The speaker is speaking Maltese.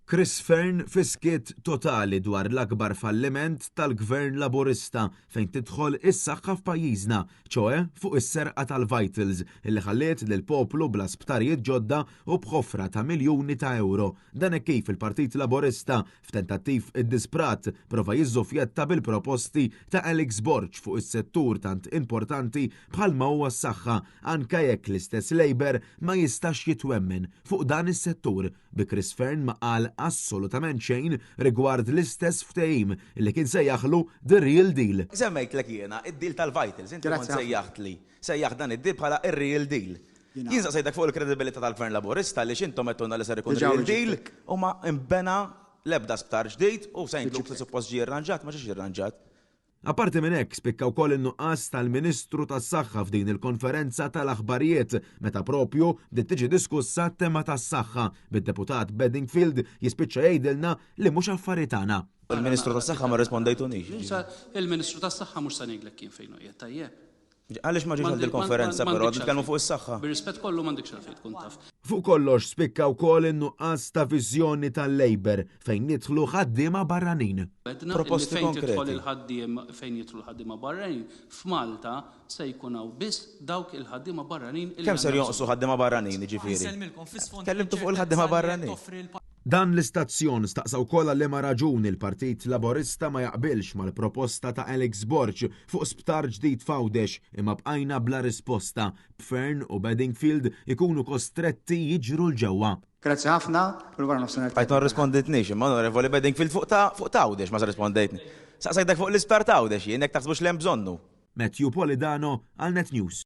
Chris Fearne fi skiet totali dwar l-akbar falliment tal-Gvern Laburista fejn tidħol is-saħħa f'pajjiżna, ċoe fuq is-serqa tal-Vitals illi ħalliet lill-poplu bla sptarijiet ġodda u b'ħofra ta' miljuni ta' ewro. Dan hekk kif il-Partit Laburista f'tentattiv iddisprat prova jiżżufjetta bil-proposti ta' Alex Borg fuq is-settur tant importanti bħalma huwa s-saħħa anke jekk l-istess Labour ma jistax jitwemmen fuq dan is-settur bi Chris Fearne ma qal assolutament xejn rigward l-istess ftehim li kien sejjaħlu the real deal. Semmejtlek jiena id-deal tal-Vitals, inti kont sejjaħtli, sejjaħt dan id-deal bħala r-real deal. Jien saqsejtek fuq il-kredibilità tal-Gvern Laburista għaliex intom għedtulna li ser ikun real deal u ma nbena l-ebda sptar ġdid u St. Luke's li suppost ġie rranġat ma ġiex irranġat. Apparti minn hekk, spikka wkoll in-nuqqas tal-Ministru tas-Saħħa f'din il-konferenza tal-aħbarijiet meta propju bdiet tiġi diskussa t-tema tas-saħħa, bid-Deputat Bedingfield jispiċċa jgħidilna li mhux affari tagħna. Il-Ministru tas-Saħħa ma rrispondejtunix. Il-Ministru tas-Saħħa mhux se ngħidlek jien fejn hu qiegħed, tajjeb? Għaliex ma ġiex għal dil-konferenza però qed nitkellmu fuq is-saħħa. Bir-rispett kollu m'għandekx għalfejn tkun taf. Fuq kollox spikka wkoll in-nuqqas ta' viżjoni tal-Labour fejn jidħlu ħaddiema barranin. Għedna illi fejn tidħol il-ħaddiem fejn jidħlu l-ħaddiema barranin, f'Malta se jkun hawn biss dawk il-ħaddiema barranin illi Kemm ser jonqsu ħaddiema barranin jiġifieri? Tkellimtu fuq il-ħaddiema barranin. Dan l-istazzjon staqsa wkoll għal liema raġuni l-Partit Laburista ma jaqbilx mal-proposta ta' Alex Borg fuq sptar ġdid f'Għawdex imma bqajna bla risposta, b'Fearne u Bedingfield ikunu kostretti jiġru 'l ġewwa. Grazzi ħafna u l-wara nofsinhar Bqajt ma tajjeb. rrisponditnix imma Onorevoli Bedingfield fuq ta' fuq t'Għawdex ma rrispondejtni. Saqsejtek fuq l-isptar t'Għawdex jien jekk taħsbux li hemm bżonnu. Matthew Polidano għal Net News.